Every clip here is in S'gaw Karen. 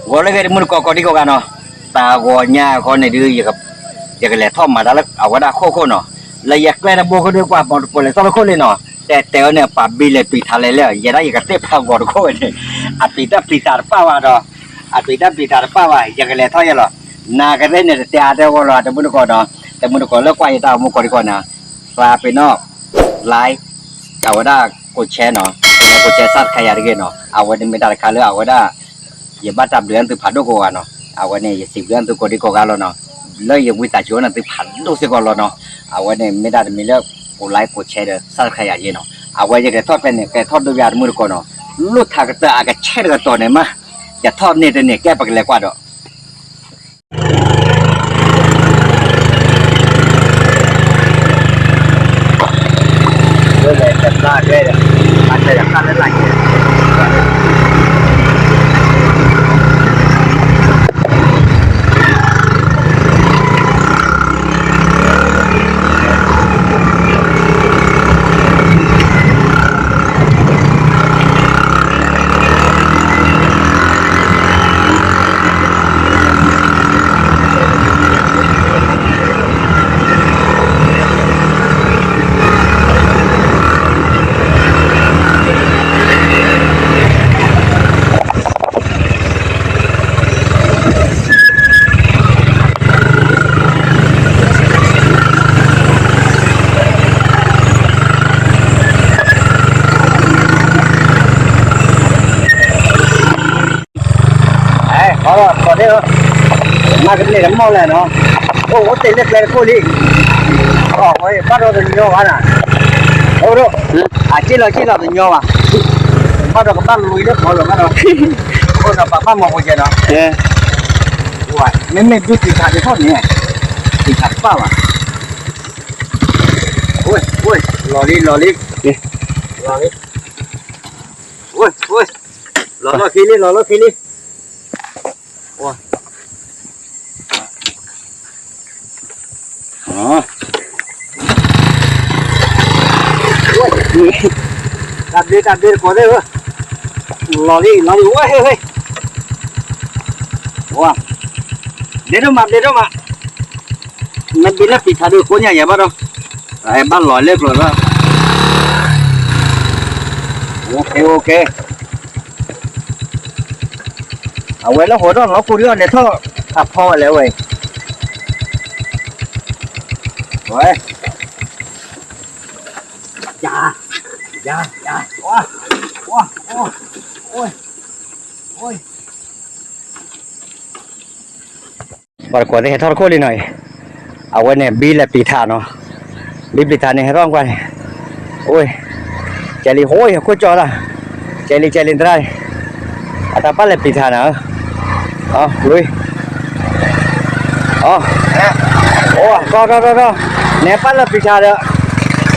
ဂီၤလၢအဂ့ၤ တမုၢ်တကိး ကိးဒံကိးဂၤနီၤ, တၢ်ဂီၤညါခီန့ၣ်ဒုး ယကလဲၤထီၣ်မၤတၢ်လၢအဝဲဒၣ်ခိၣ်ခိၣ်နီၤ, လၢယကျဲတဘိဃီဒုး ကွၢ်မီၤတကိးလဲၤထီၣ်လၢခိၣ်လံနီၤ, တဲတဲအီၤန့ၣ် ပှၤဘံလဲၤပျံၤထးလဲၣ်လဲၣ်, ယဲဒၣ်ယကသ့ၣ်ဖးဂီၤတခိၣ်ဝဲန့ၣ်, အပျံၤတၢ်ပျံၤထးတပၣ်ဘၣ်ဒီး, အပျံၤတၢ်ပျံၤထးတပၣ်ဘၣ် ယကလဲၤထီၣ်ယဲလီၤ, နာ်ကသ့ၣ်န့ၣ် တတဲအါတဲဂီၢ်လီၤ တမုၢ်တကိးနီၤ, တမုၢ်တကိးလၢကွၢ်ယတၢ်အိၣ်မူကိးဒံကိးနီၤ, သးပ့ၤနီၣ် like အဝဲဒၣ်ကိး share နီၤ, like ကိး share subscribe ယၤတဂ့ၤနီၤ, အဝဲန့ၣ်မ့ၢ်တၢ်တခါလၢအဝဲဒၣ် ယဘၣ်တၢ်ဘျုးနသုဖးဒိၣ်ကိးဂၤနီၤ, အဝဲန့ၣ် ယစံးဘျုးနသုကိးဒံကိးဂၤလီၤနီၤ, လၢယဝံသးစူၤနသုဖးဒိၣ်စ့ၢ်ကီးလီၤနီၤ, အဝဲန့ၣ်မ့ၢ်တၢ်တမံၤလၢ ကိး like ကိး share ဒီး subscribe ယၤယ့နီၤ, အဝဲယကထီၣ်ဖဲန့ၣ် ကထီၣ်ဒိယၤတမုၢ်တကိးနီၤ, လိၣ်ထးကတၢၢ်အကဆဲးတကတီၢ်န့ၣ်မး, ယထီၣ်န့ၢ်တန့ၢ် ကဲပကလဲၤကွၢ်ဒီး လဲၤတဘျါကျဲဒီး အတၢ်ယဃၣ်လၢလာ်က့ၤ အဲ ခီဒီး ခီဒီး မၤကန့ၢ်တမီၢ်လဲၣ်နီၤ, အိၣ် အိၣ်တ့ၢ်လၢကျဲတခိၣ်လံ, အဝဲဘၣ်ဒီးတညီဘၣ်နၤ, အိၣ်ဒီး အစ့ၢ်လီၤစ့ၢ်လီၤတညီဘၣ်, ဘၣ်ဒီးကဘၣ်လွံၢ်လၢခီလီၤဘၣ်ဒီး, အိၣ်ဒီးပှၤဘၣ်မၤပူၤကဲနီၤ, မ့မ့ၢ်ဒုးပျံၤထးဒ်ထီၣ်န့ၣ်, ပျံၤထးတပၣ်ဘၣ်, လီၤလံ လီၤလံ, လီၤလံ, လီၤလီၢ်ခံလံ လီၤလီၢ်ခံလံ. တၢ်ဘျ့တၢ်ဘျ့တကိးသ့ၣ်ဧၢ, လီၤလံ လီၤလံ ဝဲဟ့ၣ်ဟ့ၣ်, ဘျ့ဒိၣ်မး ဘျ့ဒိၣ်မး, နဘျ့လၢပျံၤထးဒုးကိးညါယၤဘၣ်ဒီး, အဲဘၣ်လီၤလၢကျိၤလီၤ, အိၣ်ခ့ အိၣ်ခ့ အဝဲလၢဟိးထီၣ်လီၤပူၤဒီးလဲၤထီၣ်အဖီဝဲလဲၣ်ဝဲ, ဝဲ, ယၤ, ယၤ, ယၤ, ဝါ, ဝါ, အိၣ်, အိၣ်, ပှၤတကိးသ့ၣ်ဟဲထီၣ်တခိၣ်လံနီၤအံၤ, အဝဲန့ၣ် ဘံလဲၤပျံၤထးနီၤ, ဘံပျံၤထးန့ၣ် ဟဲထီၣ်ကွၢ်န့ၣ်, အိၣ်, ကဲလံ ဟိ ဟဲခိၣ်ကၠီလၢ်, ကဲလံ ကဲလံ သရၣ်, အတၢ်ပၢ်လဲၤပျံၤထးနီၤ, လွံၢ်, အိၣ်, ထီၣ်ထီၣ်ထီၣ်ထီၣ်, နဲပၢ်လဲၤပျံၤထးဒီး,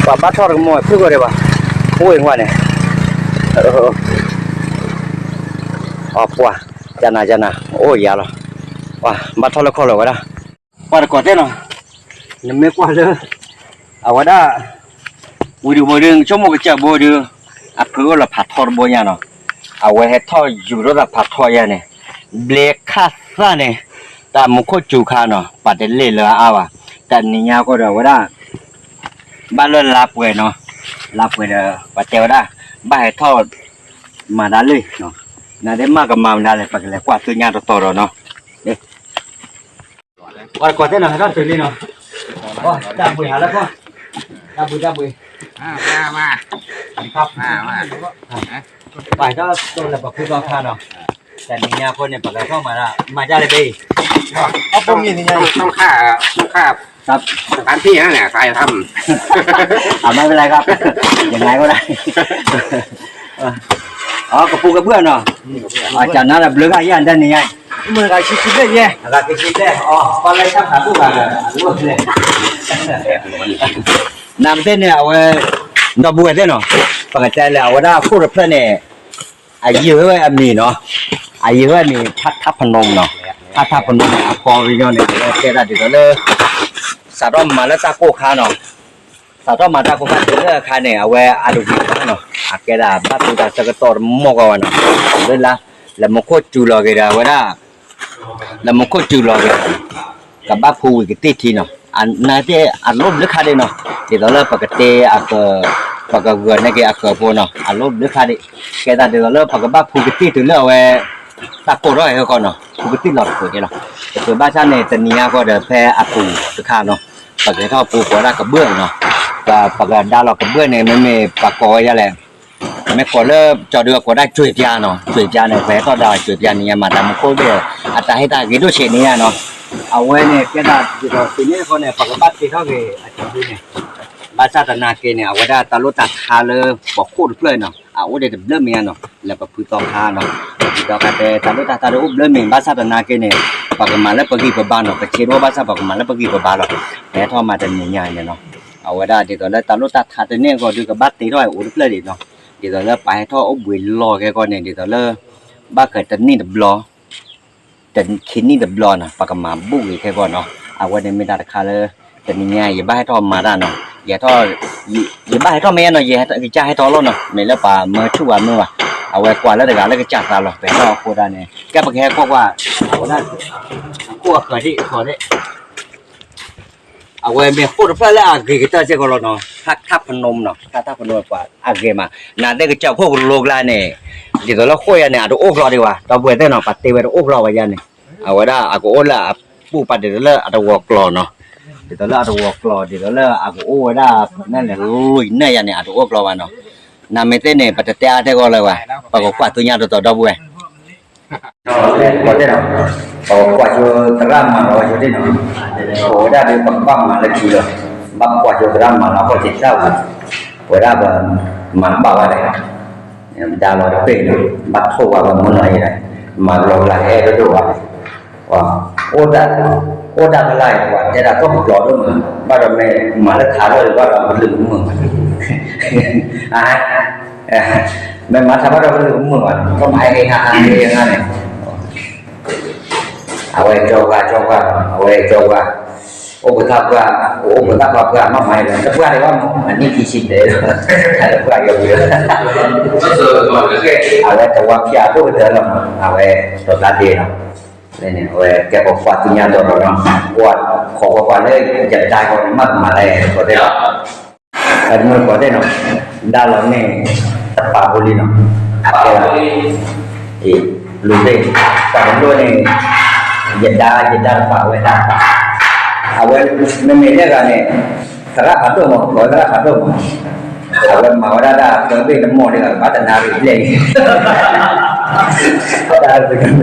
ပှၤဘၣ်ထီၣ်တကမီၤ ဖုၣ်ကိာ်ဒံးဘၣ်, အိၣ်အံၤကွၢ်န့ၣ်, အပှၤ, ကနၤကနၤ အိၣ်ယၤလီၤ, ပှၤဘၣ်ထီၣ်လၢခီလီၤဝဲဒၣ်, ပှၤတကိးသ့ၣ်နီၤ, နမ့ၢ်ကွၢ်လၢ, အဝဲဒၣ်, ဝံၤဒုးဝံၤဒုး ကဆိကမိၣ်ကစၢၢ်ဘိဒုး, အဖုအိၣ်လၢဖးထီတဘိညါနီၤ, အဝဲဟဲထီၣ်ယူၤထီၣ်သးဖးထီယါန့ၣ်, ဘျ့ခၣ်သၣ်န့ၣ်, တၢ်မူခိၣ်စူၤခါနီၤ ပှၤတလ့ၣ်လၢအါဘၣ်, တနံၤညါဃီဒီးအဝဲဒၣ် ဘၣ်လၢလါပှဲၤနီၤ, လါပှဲၤဒီး ပှၤတဲဝဲဒၣ်, ဘၣ်ဟဲထီၣ်မၤဒၣ်လံ, နဒဲးမၤကမၤမနုၤလဲၣ် ပကလဲၤကွၢ်သ့ၣ်ညါတတီၤဒီးနီၤ, ပှၤတကိးသ့ၣ်နီၤ ဟဲထီၣ်တုၤလံနီၤ, တၢ်ဘှံးဟးလၢခီ, တၢ်ဘှံး တၢ်ဘှံး, ပှၤဟဲထီၣ်တိၢ်လၢပှၤဖုသီခါနီၤ, တနံၤညါအဃိန့ၣ် ပကထီၣ်မၤဒၣ် မၤဒ်လဲၣ်ဘဲအံၤ, အဖိမံၤန့ၣ်ညါအံၤ, တၢ်ဖံးန့ၣ် အမၤဝဲလၢကါ, ယငါဝဲဒၣ်, အကပူၤကဘၣ်နီၤ, အကနါဒီးဘျုးဂၤယၤဒ်န့ၣ်ညါ, အဂၤက့ၤဆံဘျဲၣ်, ပှၤလၢဆၣ်ဖးဒိၣ်ဂၤဒီး, နမ့ၢ်သ့ၣ်န့ၣ် အဝဲ, ဒီပုၢ်ဝဲၢ်သ့ၣ်နီၤ, ပကတဲလၢအဝဲဒၣ်ခိၣ်တဖျၢၣ်န့ၣ်, အယုၢ်ဝဲအမံၤနီၤ, အယုၢ်ဝဲအမံၤ ထါထါပနိမ့ၢ်နီၤ, ထါထါပနိန့ၣ် အကီပညီန့ၣ် ကဲဒၣ်ဒ်သိးလၢ စးထီၣ်မၤလၢတၢ်ကိၢ်ခါနီၤ, စးထီၣ်မၤတၢ်ကိၢ်ခါတုၤလၢအခါန့ၣ် အဝဲအတဝံၤခါနီၤ, အကဲဒၣ်ဘၣ်သူတၢ်ဆၢကတီၢ်တမီၢ်ကီးဝဲနီၤ, လၢလါ, လဲၤမူခိၣ်စူၤလီၤက့ၤဒီးအဝဲဒၣ် ဒီးမူခိၣ်စူၤလီၤက့ၤ ကဘၣ်ဖူဝံၤကတ့ၢ်ထံနီၤ, နာ်သ့ၣ်အလိၣ်ဘျုးခါဒ့နီၤ, ဒ်သိးလၢပကတ့အက, ပကဂၢၢ်န့ၢ်က့ၤအဃၢၤဖိနီၤ, အလိၣ်ဘျုးခါဒ့, ကဲသးဒ်သိးလၢပကဘၣ်ဖူကတ့ၢ်တုၤလၢအဝဲ တၢ်ကိၢ်ထီၣ်ဟဲဃီနီၤ, ဖူကတ့ၢ်လီၤတပှဲၤက့ၤလီၤ, တပှဲၤဘၣ်ဆၣ်န့ၣ် တနံၤညါဃီဒီးဖဲအပူၤတခါနီၤ, ပကဟဲထီၣ်ပူကိးဒၣ်ကဘၢၣ်နီၤ, ပကဒါလီၤကဘၢၣ်န့ၣ် မ့မ့ၢ်ပှၤကိးဝဲဒ်လဲၣ် မ့ၢ်ကိးလၢကၠီဒုးအကိးဒၣ်ကွံာ်ပျါနီၤ, ကွံာ်ပျါန့ၣ် ပှၤဟဲထီၣ်ဒါကွံာ်ပျါန့ၣ် ညါမၤတၢ်မူခိၣ်ဘ့ၣ် အတၢ်ဟ့ၣ်တၢ်ဂ့ၤဒိၣ်ဆံးန့ၣ်ညါနီၤ, အဝဲန့ၣ်ကဲဒၣ်ဒ်သိးသ့ၣ်န့ၣ်အဃိန့ၣ် ပကဘၣ်တ့ထီၣ်က့ၤအကၠီဒုးန့ၣ်, ဘၣ်ဆၣ်သနာ်က့န့ၣ် အဝဲဒၣ်တၢ်လိၣ်တၢ်ထါလၢပှၤဃိၣ်တဖျၢၣ်နီၤ အအိၣ်ဒံးတဘျၢမ့ၢ်ညါနီၤ, လၢပဖုသီခါနီၤ, ပဖုသီခါတဲတၢ်လိၣ်တၢ်ထါတအိၣ်ဘျၢမ့ၢ် ဘၣ်ဆၣ်သနာ်က့န့ၣ် ပကမၤလၢပဂံၢ်ပဘါနီၤ, ပဆ့တအိၣ်ဘၣ်ဆၣ်ပကမၤလၢပဂံၢ်ပဘါလီၤ, ပဟဲထီၣ်မၤတနံၤညါန့ၣ်နီၤ, အဝဲဒၣ်ဒ်သိးလၢတၢ်လိၣ်တၢ်ထါတန့ၢ်အဂီၢ်ဒုး ကဘၣ်တ့ထီၣ်အိၣ်တဖျၢၣ်ဒံးနီၤ, ဒ်သိးလၢပှၤဟဲထီၣ်အိၣ်ဘှံးလီၤကဲကီန့ၣ် ဒ်သိးလၢ ဘၣ်ဃးတနံၣ်တဘျီ, ခံနံၣ်တဘျီနီၤ ပကမၤဘူၣ်ဂ့ၤခဲကီနီၤ, အဝဲန့ၣ်မ့ၢ်တၢ်တခါလၢ တနံၤညါ ယဘၣ်ဟဲထီၣ်မၤတၢ်နီၤ, ယဘၣ်ဟဲထီၣ်မ့ၢ်ညါနီၤ, ယကစၢ်ဟဲထီၣ်လီၤနီၤ, မ့ၢ်လၢပှၤမၢဆူၣ်ပှၤမုၢ်ဘၣ်, အဝဲကွၢ်လၢတဂၤလၢကစၢ်သးလီၤ, ပဟဲထီၣ်အဃိဒၣ်န့ၣ် ကဲပကဟဲကွၢ်ကွၢ်, အဝဲဒၣ် အခိၣ်အဃၢၤဒံးအဃီဒံး အဝဲမ့ၢ်ဃိၣ်တဖျၢၣ်လၢအဂ့ၤကတၢၢ်စ့ၢ်ကီးလီၤနီၤ, ထၣ်ထၣ်ဖနူနီၤ, ထၣ်ထၣ်ဖနူပှၤအဂ့ၤမး, နာ်သ့ၣ်ကစၢ်ခိၣ်ကလိကျါန့ၣ်, ဒ်သိးလၢဃိၣ်ယါန့ၣ် အတအိၣ်ကျီဒံးဘၣ်, ဒီပုၢ်ဝဲၢ်သ့ၣ်နီၤ, ပှၤတ့ဝဲတအိၣ်ကျီဘၣ်ယါန့ၣ်, အဝဲဒၣ်အကအိၣ်လၢအပူၤပာ်ဒ်သိးလၢအတဝီၤကျီနီၤ, ဒ်သိးလၢအတဝီၤကျီ ဒ်သိးလၢအကအိၣ်ဝဲဒၣ်ဖဲန့ၣ်န့ၣ် လွံၢ်နၣ်ယါန့ၣ် အတအိၣ်ကျီဘၣ်နီၤ, နာ်မ့ၢ်သ့ၣ်န့ၣ် ပတတဲအါထဲဂီၢ်လၢၤဘၣ်, ပကကွၢ်သ့ၣ်ညါတတီၤဒီပုၢ်ဝဲၢ် ပှၤသ့ၣ်နီၤ, ပကွၢ်ဆိသရၣ်မၤလီၤဝဲဆိသ့ၣ်နီၤ, ပဝဲဒၣ်ဒီးပကဘၣ်မၤလၢခံလီၤ, ဘၣ်ကွၢ်ဆိသရၣ်မၤလီၤခီၣ်ထံးတၢ်ဝံၤ, ပဝဲဒၣ်ပမၤတဘၣ်ဘၣ်လဲၣ်, ဒါလီၤတပ့ၢ်နီၤ, ဘၣ်ထိၣ်ဝဲပမုၢ်နီၤအံၤလဲၣ်, မၤလီၤကလၢဟဲဒိၣ်ဒိၣ်ဘၣ်, အိၣ်တၢ်ကလၢ်အံၤ ပှၤတဲဒၣ်ကီၢ်ပကျီဒိၣ်မး, ဘၣ်ဒီးမ့ၢ်မၤလၢထးလီၢ်ဘၣ်ဒီးပလုၢ်မုာ်မး မ့ၢ်မၤထးဘၣ်ဒီးပလုၢ်မုာ်ဘၣ်, ကမၤဟဲဟ့ဟးဟးဟ့ဟးန့ၣ်, အဝဲကၠီပှၢ် ကၠီပှၢ်, အဝဲကၠီပှၢ်, အိၣ်ပသၣ်ပှၢ်, အိၣ်ပသၣ်ပှၢ်ပှၢ် မ့ၢ်မၤဟဲလီၤ တပှၢ်ဒံးဘၣ်မး အနံၣ်ခံဆံဘျဲၣ်လီၤ, တပှၢ်ကၠီပှၢ်, အဝဲတဝီဖၠးဒိၣ်ကတၢၢ်လီၤမး အဝဲတီၤသးဒ့လီၤ, အဝဲကဲပကွၢ်သ့ၣ်ညါတီၤတီၤနီၤ, ကွၢ်ခိးကွၢ်ကွၢ်လၢယတၢ်ကီန့ၣ် မ့ၢ်ကမၤလၢပှၤသ့ၣ်လီၤ အတမုၢ်ပှၤသ့ၣ်နီၤ, ဒါလီၤန့ၣ် တပာ်ဖိလံနီၤ, အကဲလီၤ, လူၤသ့ၣ်, တၢ်တလိၣ်န့ၣ်, ယဒါ ယဒါတပာ်ဝဲဒၣ်, အဝဲ မ့မ့ၢ်လၢဂၤန့ၣ်, သရၣ်ဖးဒိၣ်မး ကိးဝဲသရၣ်ဖးဒိၣ်မး, အဝဲမၤဝဲဒၣ်တၢ်သၢဘ့ၣ်တမီၢ်လၢဂၤ ဘၣ်တနၣ်ရံၣ်ဘျဲၣ်အံၤ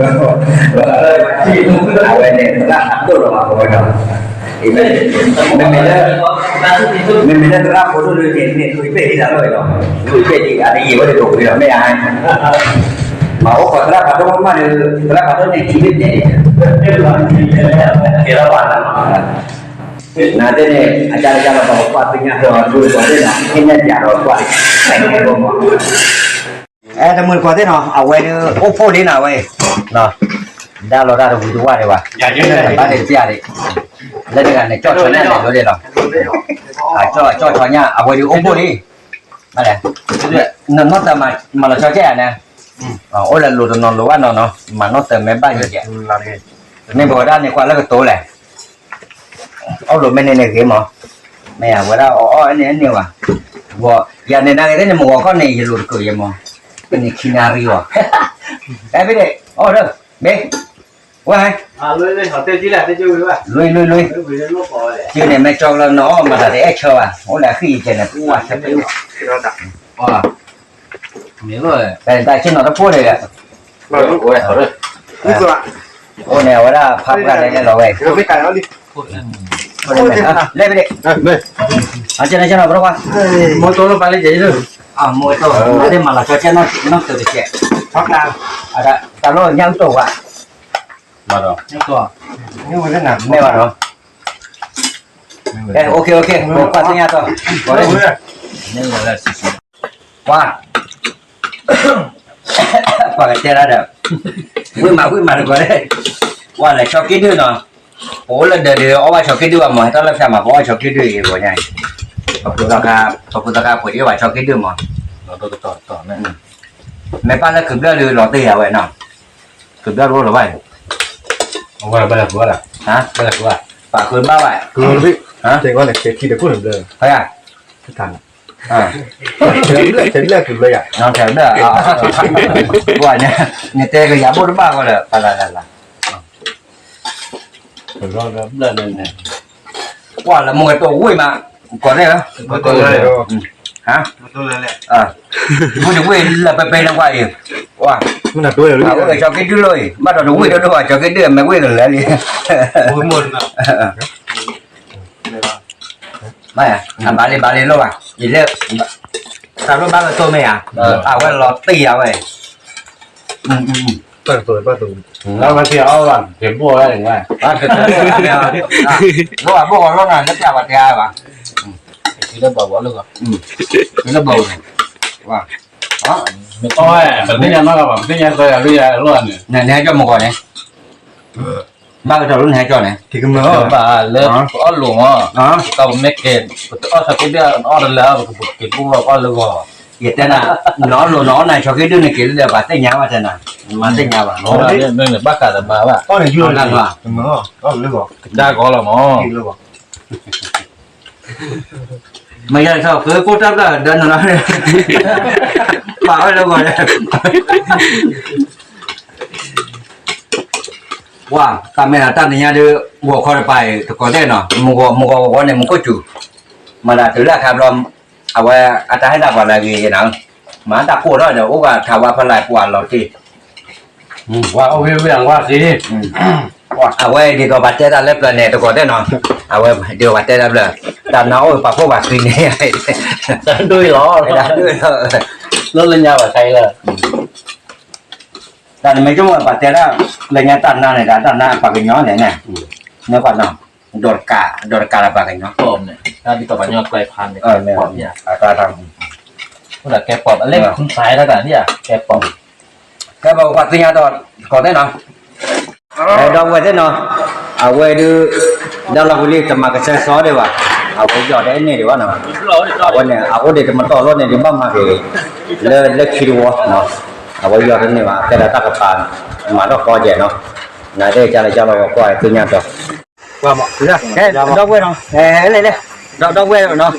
အဝဲန့ၣ် သရၣ်ဖးဒိၣ်လီၤမး ကိးဝဲဒီး, မ့မ့ၢ်လၢ မ့မ့ၢ်လၢသရၣ်ဖိဒိၣ်လၢန့ၣ် မ့ၢ်လွံၢ်ဘ့ၣ်ဒံးတၢ်လီၢ်အံၤလီၤ, လွံၢ်ဘ့ၣ်ဒံး အတယံာ်ဝဲတဒိးကွံာ်လီၤ မ့ၢ်ဧါ, မ့ၢ်အိၣ်ခိးသရၣ်ဖးဒိၣ်မးဒီး သရၣ်ဖးဒိၣ်န့ၣ် ခံဘ့ၣ်ဒံး ကဲလီၤဘၣ်လီၤ, နာ်သ့ၣ်န့ၣ် အကၢ်ကၢ်လီၤ ပှၤကွၢ်သ့ၣ်ညါဒီး ဒိၣ်ဒီးသ့ၣ်နီၤ ဟ့ၣ်နဲၣ်ပၠးဒီးကွၢ် အဲ တမုၢ်တကိးသ့ၣ်နီၤ အဝဲဒၣ်အိၣ်ဖှိၣ်လံနီၤ အဝဲ, ဒါလီၤတၢ်တဝံၤတဝါဒံးဘၣ်, ဘၣ်ဒံးတပျၢ်ဒံး, လၢတဂၤန့ၣ် ကၠီၣ်ဆီညၣ်လဲၤလိၤဒံးလီၤ, ကၠီၣ်ဆီညၣ် အဝဲဒၣ်အိၣ်ဖှိၣ်လံ, ဘၣ်လဲၣ်, နီၢ်တၢ်မၤလီၤဆီကဲန့ၣ်, အိၣ်လၢလိၤတနီၤလိၤဘၣ်နီၤနီၤ မၤနီၢ်တၢ်မ့ၢ်ဘၣ်ယဲၢ်, မ့ၢ်ပဝဲဒၣ်န့ၣ်ကွၢ်လၢကတိၤလဲၣ် အိၣ်လိၤမ့ၢ်န့ၣ်န့ၣ်ဂ့ၤမး, မ့ၢ်ဝဲဒၣ်အီၣ်အီၣ်န့ၣ်န့ၣ်ဘၣ်, ယၤန့ၣ်နာ်ဂ့ၤသ့ၣ်န့ၣ် မ့ၢ်ဂီၤခီန့ၣ် ယလိၤတကိးယဲၢ်မး, ပန့ၣ်ခံနၣ်ရံၣ်ဘၣ်, အဲ ဘ့ၣ်ဒ့ၣ် အီၣ်ဒီး ဘ့ၣ်, ဝဲ, လွံၢ်လွံၢ်လွံၢ်, ကန့ၣ်မ့ၢ်ကၠီလီၤနီၤ မၤတၢ်တအဲၣ်ဆၢဘၣ် အိၣ်လၢအဃံအကဲန့ၣ် ပှၤဆၢပှဲၤ မ့ၢ်တၢ်ဆ့ၣ်နီၤတဖိန့ၣ်, အိၣ်န့ၣ် အဝဲဒၣ်ဖးပှၢ်လဲၤလဲၤလီၤဝဲ, လဲၤဘ့ၣ်ဒ့ၣ်, အဆ့ၣ်နီၤဆ့ၣ်နီၤ ပရကွၢ်, မ့ၢ်တိၢ်လၢပှၤလၢယဲၢ်လၢ, မ့ၢ်တိၢ် မ့ၢ်မၤလီၤဆီကဲနီၢ်တၢ်တကဲး, တၢ်လီၢ်ညါကတိၤဝဲ, မ့ၢ်ဘၣ်နီၤ, ကဲ OK OK ကွၢ်သ့ၣ်ညါတီၤ, ကွၢ် ကွၢ်ကတဲဒၣ်ဒီး, ဝံၣ်မးဝံၣ်မးတကိးန့ၣ်, ကွၢ်လဲၤဆီက့ဒုၣ်နီၤ, ပအိၣ်လၢဒၢးဒီး အီၣ်ဘၣ်ဆီက့ဒုၣ်ဘၣ်မး ဟဲတၢ်လၢဖၠၣ်မး ပအီၣ်ဆီက့ဒုၣ်အံၤပှၤညါ, ပဖိသၣ်ခါ ပဖိသၣ်ခါဖိဒံးဘၣ်ဆီက့ဒုၣ်မး, မ့ၢ်ပၢ်လၢကုၤဘျၢၣ်ဒီးလီၤတ့ၢ်ယၤဝဲနီၤ, ကုၤဘျၢၣ်တအိၣ်လၢၤဘၣ်, ဘၣ်လဲၤဃုဘၣ်လဲၤ, ဘၣ်လဲၤဃုဘၣ်, ပာ်ဃုဘၣ်ဘၣ်, ဃုဘၣ်, တဲဝဲန့ၣ် ကဲထံတခိၣ်န့ၣ်ဘျၢ, ဖဲယၤ, ဆဲးဘျၢ ဆဲးဘျၢ ဆဲးဘျၢ ဆဲးဘျၢ, နတဲကယၤဘိၣ်တဘၣ်ဃီဒီး ပလၢ်လၢ်လၢ် ကွၢ်လၢမူကတိၤဝ့ၢ်မး, ကိးသ့ၣ်, ဟါ, မူတဝ့ၢ်လၢပပဲလၢကွၢ်အံၤ, ဝ့ၢ်ကၠီက့ဒုလိၢ်အံၤ ဘၣ်ဒီးတဝ့ၢ်တဒိၣ်ဘၣ် ကၠီက့ဒုအမဲာ်ဝ့ၢ်ကလဲၤလံ, ဘၣ်လံဘၣ်လံလိၣ်ဘၣ်, ယလဲၤ, တၢ်လိၣ်ဘၣ်ကတိၤမ့ၢ်ဧါ, အဝဲလီၤတံၢ်အဝဲ ဘၣ်ကတိၤဘၣ်ကတိၤ, လၢမ့ၢ်အီၣ်ဘၣ် ကဘိၣ်ဝဲ, လိၣ်ဘၣ်ဘိၣ်ဂီၤလိၣ်နၤ လၢပျၢ်ပှၤတဲအါဘၣ်, လၢဘီဘီလၢဂီၤ, လၢဘီဘီန့ၣ်, ပသ့ၣ်ညါနီၢ်ဂၤဘၣ် ပသ့ၣ်ညါသၢဂၤလွံၢ်ဂၤလိၣ်န့ၣ်, နဟဲကၠီမုၢ်ဂီၤန့ၣ်, ဘၣ်ကတီၤလိၣ်နဟဲကၠီန့ၣ်, ဘၣ်လၢပအီၣ်လိာ်မး, ကမ့ၢ်ကဲ, ပအီၣ်ဆီက့ဒုအီၣ်တလၢ ပကက့ၤပူၤလီၤပအီၣ်လၢဂီၤ, ယတဲနၤ, နအီၣ်လိာ်နအီၣ်နၤဆီက့ဒုန့ၣ်က့ၤလၢဒီးပှၤသ့ၣ်ညါဘၣ်တဲနၤ, မၤသ့ၣ်ညါဘၣ်, ဘၣ်ဃးတဘၣ်ဘၣ်, ကဒါကီလီၤမး, မ့ၢ်ယၤလီၤ ဃုကိၣ်တၢ်ဘျၢၣ်ဒီးနလီၤ, ပာ်ဝဲလၢဂီၤန့ၣ်, ပှၤတၢ်မဲာ်တၢ်နံၤညါဒုး ဂီၤခီတပၤအံၤ တကိးသ့ၣ်နီၤ, မုၢ်ဂီၤမုၢ်ဂီၤဂီၤဂီၤန့ၣ် မူခိၣ်စူၤ, မၤသးတုၤလၢအခါဘျီ, အဝဲအတၢ်ဟဲတၢ်ပှၤလၢအဂ့ၤဂ့ၤနီၤ, မၤတၢ်ကိၢ်ထီၣ်ဒီး အိၣ်ဂၤထးဝါဖီလာ်ပှၤလီၤတ့ၢ် ဝါအိၣ်ဝ့ၢ်ဝ့ၢ်အဝါသ့, အဝဲဒ်သိးပှၤတဲတၢ်လၢပျၢၤန့ၣ် တကိးသ့ၣ်နီၤ, အဝဲဒ်သိးပှၤတဲတၢ်ဘျၢၣ်, တၢ်နါအိၣ်ပှၤဖိပှၤဃံန့ၣ်, တၢ်ဒိၣ်လီၤ, လၢလၢညါဘၣ်ခဲအံၤလၢ, တၢ်နမ့ၢ်ကၠိမ့ၢ်ပှၤတဲတၢ်, လၢညါတၢ်နါန့ၣ် တၢ်နါပှၤကညီန့ၣ်န့ၣ်, မ့ၢ်ပှၤနီၤ, ဒီးတကး, ဒီးတကးလၢပှၤကညီ, တၢ်ဒ်သိးပှၤကညီကျဲဖးန့ၣ်, တၢ်, ကဲပီၣ်, အလဲၤခူၣ်သးတၢ်တၢ်န့ၣ်, ကဲပီၣ်, ကဲပီၣ်ပှၤသ့ၣ်ညါဒီး တကိးသ့ၣ်နီၤ ဒီပုၢ်ဝဲၢ်သ့ၣ်နီၤ, အဝဲဒုး, ဒီလီၤပူၤလံ တမၤကဆှဲစီဒံးဘၣ်, အဝဲယီၤတအဲၣ်န့ၢ်ဒံးဘၣ်နီၤ, အဝဲန့ၣ် အအိၣ်ဒံးတမတီၢ်လိၣ်န့ၣ်ဒံးဘၣ်မၤက့ၤ, လၢလၢခံတဝီနီၤ, အဝဲယီၤတန့ၢ်ဘၣ် ကဲဒီးတၢ်ကပၤ, မၤထီၣ်ကီကဲနီၤ, နသ့ၣ်ကၢ်လၢကၢ်လီၤဝဲကွၢ်သ့ၣ်ညါဒီး ဒီပုၢ်ဝဲၢ်နီၤ, လဲၤလဲၤ, ဒီပုၢ်ဝဲၢ်နီၤ,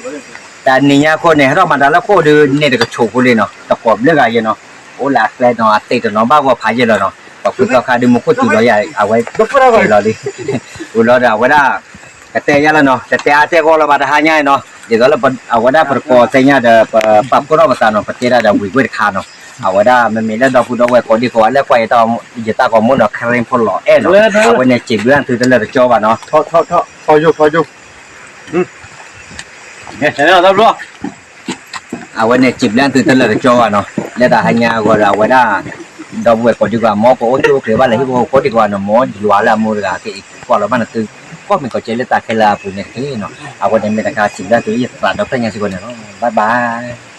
တနံၤညါခိၣ်န့ၣ် ဟဲထီၣ်မၤတၢ်လၢခိၣ်ဒုးန့ၣ်တကဆိးဖိလံနီၤ, တကိးဘျုးဂၤယဲနီၤ, အိၣ်လၢအကျဲနီၤ အသ့ၣ်တနီၤဘၣ်ဂီၢ်ဖးယဲၢ်လီၤနီၤ, ပှၤဃုသီခါဒုးမူခိၣ်စူၤလီၤယၤ အဝဲက့ၤလီၤလံ, ဝံၤလီၤဒီးအဝဲဒၣ်, ကတဲယါလၢနီၤ တတဲအါတဲဂီၢ်လၢၤဘၣ်တဟါညါနီၤ, ဒ်သိးလၢအဝဲဒၣ်ပတကိးသ့ၣ်ညါဒီး ပပာ်ဖှိၣ်ထီၣ်ပသးနီၤ ပတဲဒၣ်ဒီးဝံၤကွ့ၢ်တခါနီၤ, အဝဲဒၣ်မ့မ့ၢ်လၢဒီပုၢ်ဒီဝဲၢ်ကိးဒံကိးဂၤလၢကွၢ်ယတၢ်ဂီၤမူနီၤ ခရံာ်ဖိလီၤအဲၣ်နီၤ, အဝဲန့ၣ်စံးဘျုးအသုတလၢာ်တကၠီဘၣ်နီၤ, အဝဲန့ၣ်စံးဘျုးအသုတလၢာ်တကၠီဘၣ်နီၤ, လၢတၢ်ဟါညါအဂီၢ်ဒီးအဝဲဒၣ်, ဒီပုၢ်ဝဲၢ်ကိးဒံကိးဂၤ မ်ကအိၣ်ဆူၣ်အိၣ်ချ့ဘၣ်လၢဟံၣ်ဖိဃီဖိကိးဒံကိးဂၤနီၤ, မ်ယွၤလၢအမူတဂၤက့ၤကွၢ်လီၤဘၣ်နသု, ကိးမံၤကိးကဲလၢတၢ်ခဲလၢာ်အပူၤန့ၣ်တက့ၢ်နီၤ, အဝဲန့ၣ်မ့ၢ်တခါစံးဘျုးအသုယသးဒီဖျၢၣ်ညါစ့ၢ်ကီးန့ၣ်လီၤ, bye bye.